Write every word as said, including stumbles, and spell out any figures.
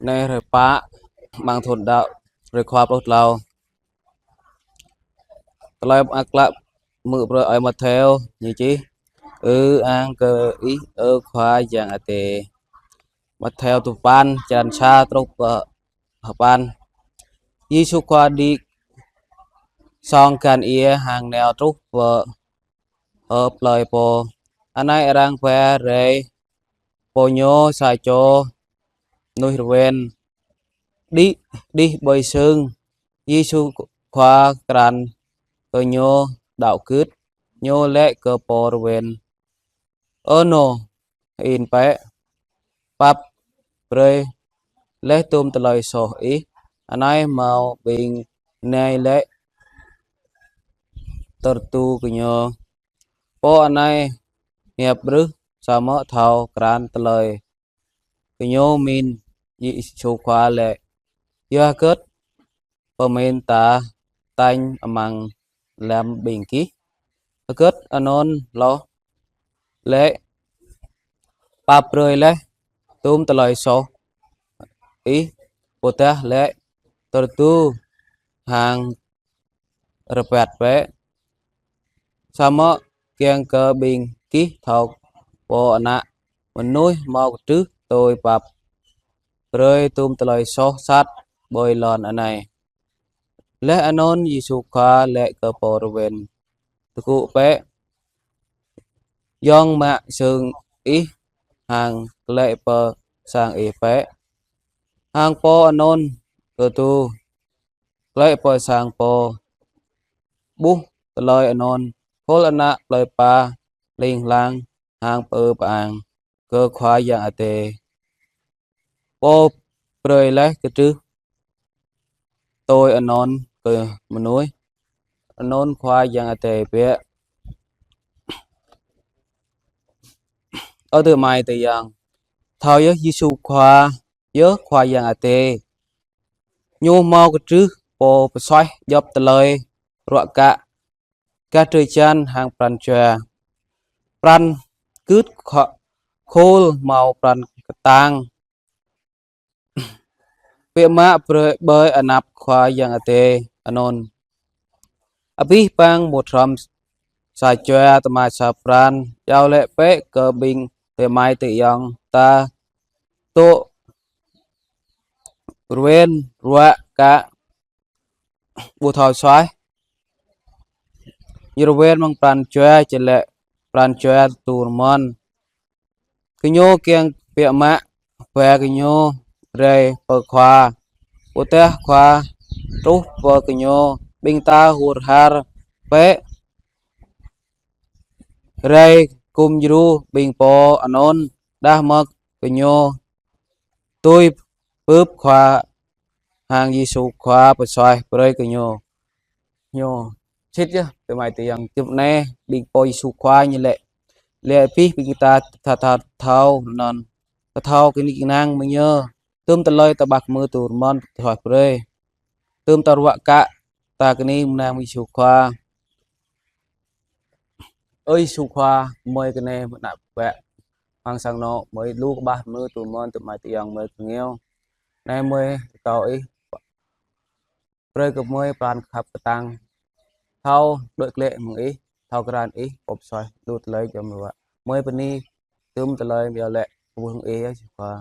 Neh hrơi pă, amăng thun đăo, hrơi khua pluh klâo. Tơlơi mơak klă mơ̆ng ơi Mattheo ñu čih. Ư-ang kơ Ih, ơ Khua Yang Adai. Mattheo duapăn, črăn sa truh pơ sapăn. Yêsu Khua đĭ song găn ia hăng nao truh pơ, ơ, plơi pô. Anai arăng ba rai pơ Ñu sa čô mơnuih rơwen đĭ, đih ƀơi sưng. Yêsu Khua krăn kơ ñu đăo gưt. Ñu laĭ kơ pô rơwen: Ơ nô, hơĭn bĕ, pap brơi laih tôm tơlơi soh ih. Anai hmâo ƀing nai laĭ tơdu kơ ñu: Pô anai hiăp ƀrưh, samơ̆ thâo krăn tơlơi. Gơñu mĭn Yêsu Khua laĭ: Yua hơget pơmĭn ta tañ amăng lăm ƀing gih? Hơget anŭn hloh laĭ: Pap brơi laih tôm tơlơi soh ih, ƀôdah laĭ: Tơdu hăng rơbat bĕ? Samơ̆ kiăng kơ ƀing gih thâo, Pô Ană Mơnuih hmâo kơtrưh tui pap brơi tôm tơlơi soh sat ƀơi lŏn anai. Laih anŭn Yêsu Khua laĭ kơ pô rơwen: Tơgŭ bĕ, yŏng mă sưng ih hăng glaĭ pơ sang ih bĕ. Hăng pô anŭn tơdu, glaĭ pơ sang pô. Ƀuh tơlơi anŭn, khul ană plơi pla hling hlang hăng pơpŭ pơang kơ Khua Yang Adai, Pô brơi laih kơtrưh tui anŭn kơ mơnuih. Anŭn Khua Yang Adai biă. Ơ adơi amai ayŏng, thâo yơh Yêsu Khua yơh Khua Yang Adai. Ñu hmâo kơtrưh pô pơsuaih djŏp tơlơi ruă kă, gah drơi jăn hăng pran jua. Pran gưt khul hmâo pran kơtang biă mă ƀơi anăp Khua Yang Adai anŭn. Abih bang mŭt hrŏm sa jua tơma sa pran. Iâu laĭ bĕ kơ ƀing adơi amai ayŏng ta dŏ rơwen ruă kă ƀu thâo suaih. Ñu rơwen amăng pran jua, či laĭ pran jua tơdu rơmơ̆n. Gơñu kiăng biă mă ba gơñu rai pơ khua, ƀôdah khua truh pơ gơñu. Ƀing ta hur har bĕ rai gum djru ƀing pô anŭn, đah mơ̆ gơñu tui pơpŭ Khua hăng Yêsu Khua pơsuaih brơi kơ gơñu. Ñu sĭt yơh, adơi amai ayŏng, tơm anai ƀing pô Yêsu Khua ñu laĭ, laĭ abih ƀing ta thâo, thâo, thâo anŭn, thâo kơnĭ kơnang mơ̆ng ñu. Tơm tơlơi ta ƀah mơ̆ tơdu rơmơ̆n pơsuaih brơi. Tơm ta ruă kă ta kơnĭ kơnang mơ̆ng Yêsu Khua. Ơ Yêsu Khua, gơmơi kơnĭ mơnă bĕ hăng sang anŏ, gơmơi lu kơ ƀah mơ̆ tơdu rơmơ̆n tơm adơi ayŏng gơmơi kơngiao. Anai gơmơi rơkâo ih brơi kơ gơmơi pran khăp kơtang, thâo đuaĭ glaĭ mơ̆ng ih, thâo krăn ih, pŏp soi lu tơlơi jŏm ruă. Gơmơi bơni tơm tơlơi iâu laĭ kơ ƀing ih yơh Yêsu Khua.